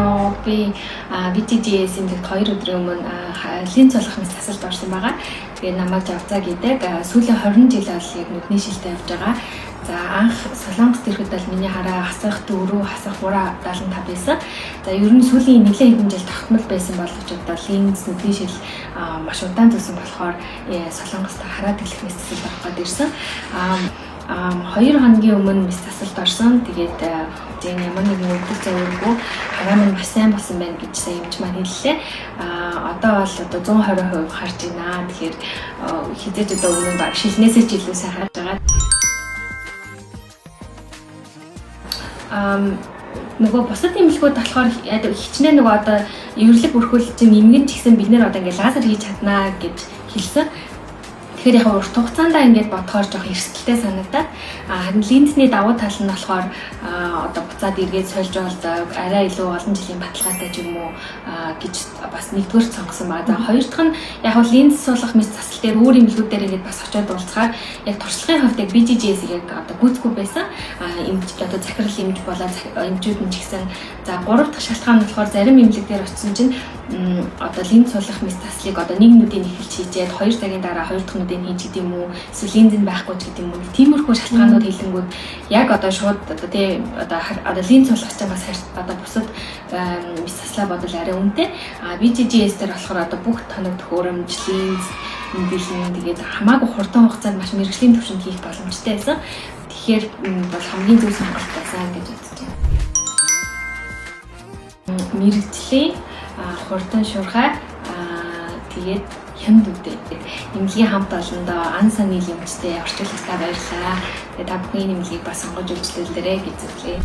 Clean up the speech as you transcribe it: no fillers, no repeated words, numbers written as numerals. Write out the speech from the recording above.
Байцгаана уу? Би BGGS эмнэлэгт 2 өдрийн өмнө линз суулгах мэс засалд орсон байгаа. Тэгээ намайг Жавзаа гэдэг. Сүүлийн 20 жил бол яг нүдний шилтэй явж байгаа. За анх Солонгост ирэхэд бол миний хараа хасах 4, хасах 3.75 байсан. За ер нь сүүлийн нэлээд хэдэн жил тогтмол байсан боловч одоо линз нүдний шил маш удаан зүсэн болохоор Солонгост хараа тэглэх мэс засалд орох гээд ирсэн. 2 хоногийн өмнө мэс засалд орсон. Тэгээд энэ ямар нэгэн өвдөл зовооргүй хараа минь маш сайн болсон байна гэж сая эмч маань хэллээ. Одоо бол одоо 120% харж байна. Тэгэхээр хэзээ ч одоо өмнө баг шилнээсээ ч илүү сайн харж байгаа. Нөгөө бусад эмнэлгүүд болохоор хичнээн нөгөө одоо ерөөлөг бүрхүүл чинь эмгэн ч гэсэн бид нэр одоо ингээд лазер хийж чаднаа гэж хэлсэн. Тэгэхээр яг урт хугацаанд ингээд бодохоор жоох эрсдэлтэй санагдаад, харин линзний давуу тал нь болохоор одоо буцаад эргээд сольж болдог, арай илүү олон жилийн баталгаатай ч юм уу гэж бас нэгдүгээр сонгосон байгаа. За хоёр дахь нь яг нь линз суулгах мэс засал дээр өөр эмнэлгүүдээр ингээд бас очиод уулзахаар яг туршлагын хувьд яг BGGS-ийг яг одоо гүйцэхгүй байсан. Эмч одоо захирал эмч болоо эмчүүд нь ч гэсэн. За гурав дахь шалтгаан нь болохоор зарим эмнэлэг дээр очисон чинь одоо линз суулгах мэс заслыг одоо нэг нүдийг эхэлж хийжээд 2 цагийн дараа хоёр дахь нүдийг хийж гэдэг юм уу, эсвэл линз нь байхгүй ч гэдэг юм уу, тиймэрхүү шалтгаанууд хэлэнгүүд яг одоо шууд одоо тий одоо линз суулгах чинь бас одоо бусад мэс заслаа бодвол арай үнэтэй. BGGS дээр болохоор одоо бүх тоног төхөөрөмж, линз бэлэн, тэгээд хамаагүй хурдан хугацаанд маш мэргэжлийн түвшинд хийх боломжтой байсан. Тэгэхээр бол хамгийн зөв сонголт байсан гэж бодож байна. Мэргэжлийн хурдан шуурхай, тэгээд хямд үдээ. Эмнэлгийн хамт олондоо ан саны эмчтэй орчуулагчдаа баярлалаа. Тэгээд та бүхэн энэ эмнэлгийг бас сонгож үйлчлүүлээрэй гэж зөвлөе.